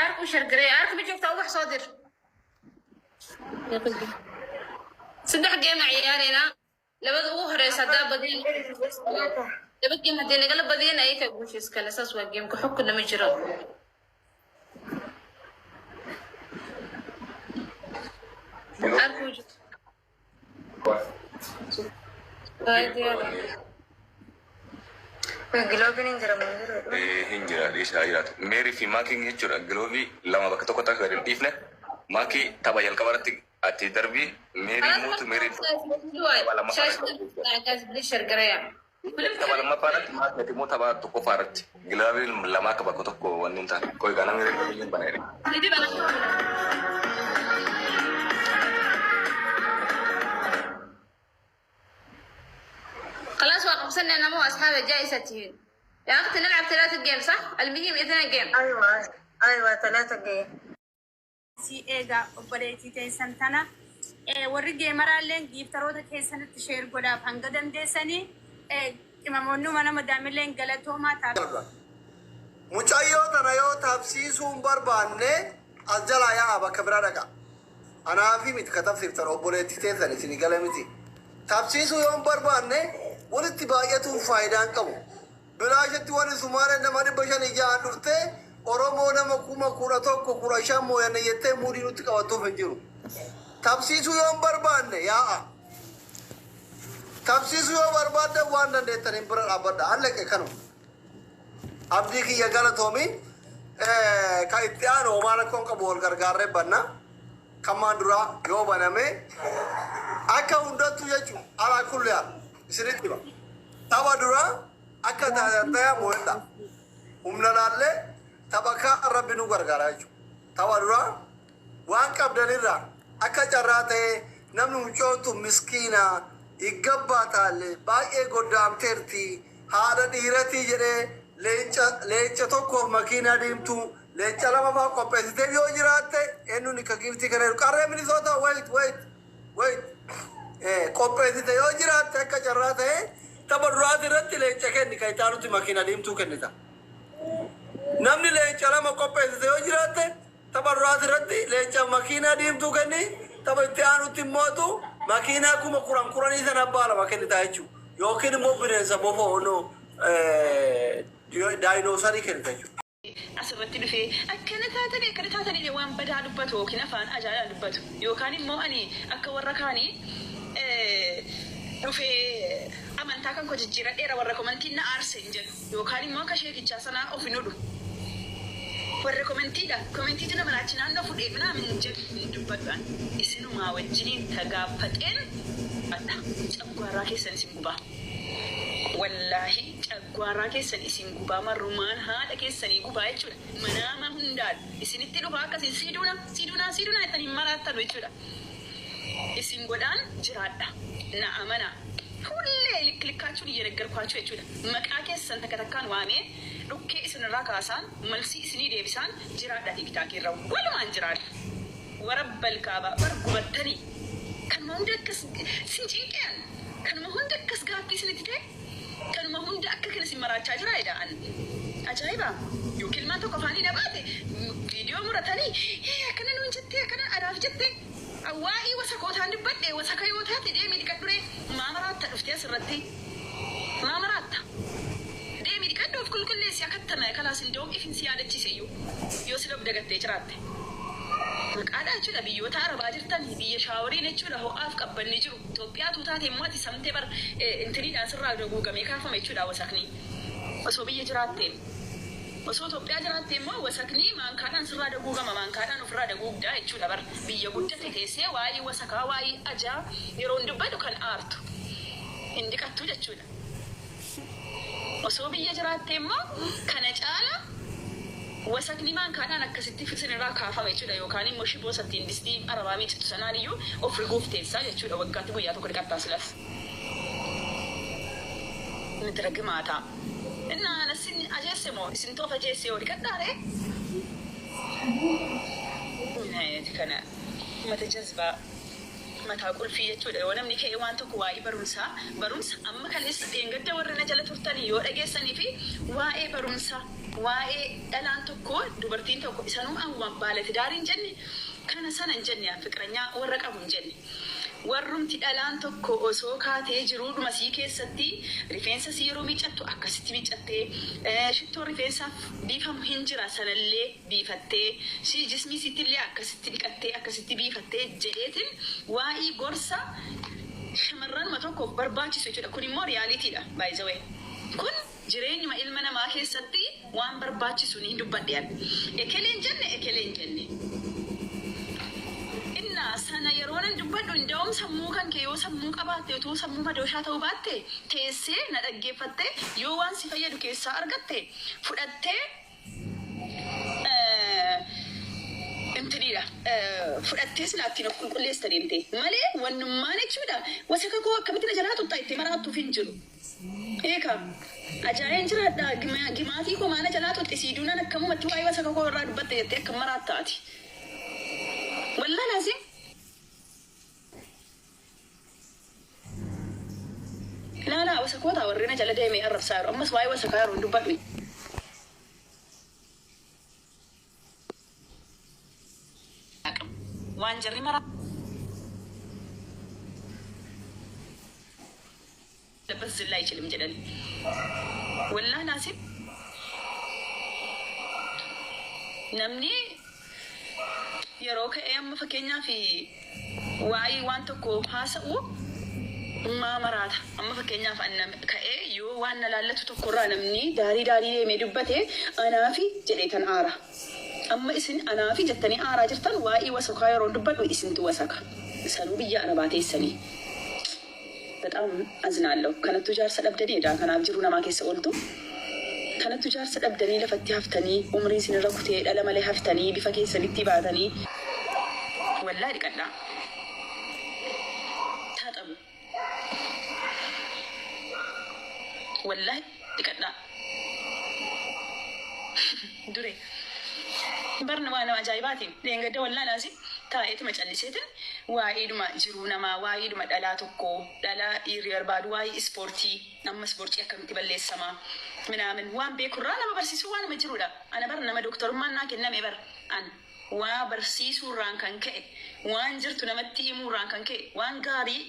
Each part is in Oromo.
Aarka u shargareeya. Aarka ma joogtaa? Ubax soo dir. Saddex game aan ciyaareynaa. Labada ugu horeysa haddaa badin, laba game haddii nagala badiyana, ayakaa guusha iskale. Saas waa gameka, xogkuna ma jiro. Aarka u joogta. Ay, diyaar. Gloveiin hin jira moo hin jiru? Hin jira, dhiisaa jiraatu. Meerii fi maakiin jechuudha. Glove lama bakka tokkotti akka gadi hin dhiifne. Maakii tapha jalqaba irratti ati darbii, meerii mootu, meerii tapha lammaffaa irratti. Shargareeya. Tapha lammaffaa irratti maakii, ati immoo tapha tokkoffaa irratti. Gloveiin lama akka bakka tokko wanni hin taane. Qoy kana meerii hin bana jedhe. خلاص وقفنا انا مو اصحاب جائزتين يا اختي. نلعب ثلاثة game، صح؟ المهم اثنين game. ايوه، ثلاثة game. Si eegaa obboleettii teessan tana warri gameraalleen gifteroota keessanitti share godhaaf hanga dandeessanii. Qimamoonni mana madaamilleen galatoomaa ta'a. Mucayyoo tana yoo taphsiisuu hin barbaanne, as jalaa yaa'a, bakka biraa dhaqa. Anaafi miti ka tapsiiftan, obboleettii teessan isinii gala miti. Tapsiisuu yoo hin barbaanne, walitti baay'atuun faayidaa hin qabu. Bilaashetti warri Sumaalee nama 506 dhuftee Oromoo nama 11,000 15 mooyanne jettee muudii nutti qabattuuf hin jiru. Tapsiisuu yoo hin barbaanne, yaa'a. Tapsiisuu yoo barbaaddan, waan dandeettaniin bira dhaabbadha. Alleqe kanuma. Abdii kiyya, galatoomi. Kan itti aanu homaa rakkoon qabu, wal gargaarree banna. Kamaan duraa yoo baname akka hundattuu jechuun alaa kulli haal isinitti hima. Tapha duraa akka taa'aa mo'edha. Humna laallee tapha kaan rabbi nu gargaara jechuudha. Tapha duraa waan qabdanirraa akka carraa ta'ee namni mucoon tun miskiina higabbaa taalle baay'ee goddaamteerti, haadha dhiiratii jedhee leenca leenca tokkoof makiinaa diimtuu, leenca lama fa'aa qopheessitee yoo jiraatte, eenyuun akka giftii kana jiru qarree Minisoota, wait, wait, wait, qopheessite yoo jiraatte, akka carraa ta'ee tapha duraati irratti leenca kenni, kan itaanutti makiinaa diimtuu kennita. Namni leenca lama qopheessite yoo jiraatte, tapha duraati irratti leenca makiinaa diimtuu kenni, tapha itti aanutti immootu makiinaa 10,010 sana abbaa lama kennita jechuudha. Yookiin immoo bineensa bofoo ono dinosaur kennita jechuudha. Asirratti dhufee akkana taatanii, akkana taatanii waan badaa dubbatu yookiin afaan ajaa'ibaa dubbatu yookaan immoo ani akka warra kaanii dhufee amantaa kan koo jijjiiradheera, warra commentiin na aarse hin jedhu, yookaan immoo akka sheekichaa sanaa of hin hodhu. Warra commentiidha. Commentiitu nama raachi naannoo fudhee minaamin hin jedhu, hin dubbadhu. Isinumaa wajjiniin tagaaffaxeen adha. Caggwaarraa keessan isin gubaa. Wallaahi, caggwaarraa keessan isin gubaa, marrumaan haadha keessanii gubaa jechuudha. Manaama hundaan isinitti dhufaa akkasiin siiduuna siiduunaa siiduunaa jettanii hin maraattanu jechuudha. Isin godhaan jiraadha. Na amanaa. Hullee likaachuun እየነገርኳችሁ jechuudha. Maqaa keessan takka takkaan waamee dhukkee isinirraa kaasaan, malsii isinii deebisaan jiraadha. TikTokii irra walumaan jiraadha. Warabbal kaabaa bar gubattanii. Kanuma hunda akkas sin cinqeen, kanuma hunda akkas gaaffii isinitti ta'e, kanuma hunda akka kana isin maraachaa jira jedhaan. Ajaa'iba! Yookiin ilmaan tokko afaanii dhabaate viidiyoo muratanii akkana nuun jettee, akkana anaaf jettee, waa'ee wasakootaan dubbadhe. Wasaka yoo taate deemii dhiqadhu. Maa maraatta dhuftee asirratti? Maa maraatta? Deemii dhiqadhu, of qulqulleessi. Akattama kalaas indoom ifin si yaadachiise iyyuu yoo sila of dagattee jiraatte. Maqaadha jechuudha. Biyyoota arabaa jirtan, biyya showeriin jechuudha ho'aaf qabbanni jiru. Itoophiyaatu taate immoo ati samtee bar intiniidhaan sirraa daguugamee kaafama jechuudha wasakni. Osoo biyya jiraatte, osoo Itoophiyaa jiraatte immoo wasakni maankaadhaan sirraa daguugama, maankaadhaan ofirraa daguugdaa jechuudha bar. Biyya guddate teessee waa'ee wasakaa, waa'ee ajaa yeroo hin dubbadhu kan aartu hin dhiqattu jechuudha. Osoo biyya jiraatte immoo kana caala wasakni maankaadhaan akkasitti isinirraa kaafama jechuudha, yookaan immoo shiboo sattiin distii arabaa miicitu sanaan iyyuu of riguuf teessaa jechuudha. Waggaatti guyyaa tokko dhiqattaa silas. Midira gimaataa. Innaa isin ajeesse moo isin toof ajeesse yoo dhiqadhaare? Kana mata jazbaa, mataa qulfii jechuudha. Yoo namni ka'ee waan tokko waa'ee barumsaa, barumsa amma kaleessa dheengadda warri na jala turtanii yoo dhageessanii fi waa'ee barumsaa Waa'ee dhalaan tokko, dubartiin tokko, isanuu amma baalatidaar hin jenne, kana sana hin jenne, fiqiranyaa warra qabu hin jenne. Warrumti dhalaan tokko osoo kaatee jiruudhuma sii keessatti rifeensa sii yeroo miiccattu akkasitti miiccattee, shittoo rifeensaaf biifamu hin jira, sanallee biifattee, sii jismii siittillee akkasitti dhiqattee, akkasitti biifattee jedheetin waa'ee gorsa shamarranuma tokkoof barbaachisu jechuudha. Kun immoo realitydha, by the way. Kun jireenyuma ilma namaa keessatti waan barbaachisu ni dubbadhe. Ekeleen jenne, ekeleen jenne. Inna sana yeroo nan dubbadhu, inda'uum sammuu kan kee yoo sammuu qabaatte, utuu sammuu madooshaa ta'uu baatte, teessee na dhaggeeffatte, yoo waan si fayyadu keessaa argatte fudhattee intiniidha. Fudhattee silaa ittiin of qulqulleessa deemte malee, wannummaan jechuudha. Wasaka koo akkamitti na jalaa tuttaa itti maraattuuf hin jiru. Eeka ajaa'een jiraadha, gimaatii koo maana jalaa tutti siiduunan akkamumatti waa'ee wasaka koo irraa dubbatte jettee akka maraattaati. Wallaa laazim. Laalaa, wasakoota warri na jala deemee arrabsaa jiru, ammas waa'ee wasakaa yeroo hin dubbadhu. Waan jarri maraa ለበት ዝላ አይችልም jedhani. Wallaa laazim namni yeroo ka'ee amma fakkeenyaaf waa'ee waan tokko haasa'u maa maraata? Amma fakkeenyaaf ka'ee yoo waan na laallatu tokkorraa namni daarii daarii deemee dubbate, anaafi jedhee kan aara. Amma isin anaafi jettanii aaraa jirtan, waa'ee wasakaa yeroo dubbadhu isintu wasaka. Sanuu biyya arabaa teessanii. በጣም አዝናለሁ. Kanattu jaarsa dhabdanii dha. Kanaaf jiruu namaa keessa ooltu. Kanattu jaarsa dhabdanii lafatti haftanii, umriin isinirra kutee, dhala malee haftanii, bifa keessanitti baatanii. Wallaa dhiqadhaa. Taaxabu. Wallaahi dhiqadhaa. Dure. Barni waa nama ajaa'ibaatiin leengadda wallaa laazim taa'eetuma calliseetin waa'eedhuma jiruu namaa, waa'eedhuma dhalaa tokko, dhalaa dhiirri barbaadu, waa'ee ispoortii, amma ispoortii akkamitti balleessamaa minaamin, waan beekurraa nama barsiisuu waanuma jirudha. Ana bar nama dooktarummaan naa kenname bar, an waa barsiisuurraan kan ka'e, waan jirtu namatti himuurraan kan ka'e, waan gaarii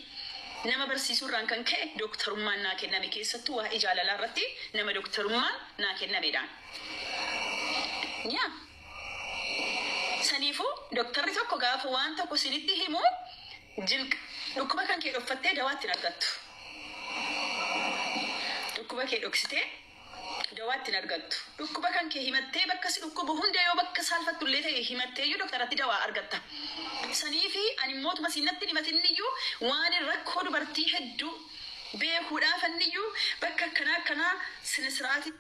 nama barsiisuurraan kan ka'e dooktarummaan naa kenname, keessattuu waa'ee jaalalaa irratti nama dooktarummaan naa kennamedhaan. Yaa. Saniifuu dooktarri tokko gaafa waan tokko sinitti himu, dhukkuba kan kee dhokfattee dawaa ittiin argattu. Dhukkuba kee dhoksitee dawaa ittiin argattu. Dhukkuba kan kee himattee, bakka si dhukkubu hunda yoo bakka saalfattu illee ta'e himattee iyyuu dooktaratti dawaa argatta. Saniifi ani mootuma sinatti himatinniyyuu waan rakkoo dubartii hedduu beekuudhaaf anniyyuu bakka akkanaa akkanaa sina siraatii.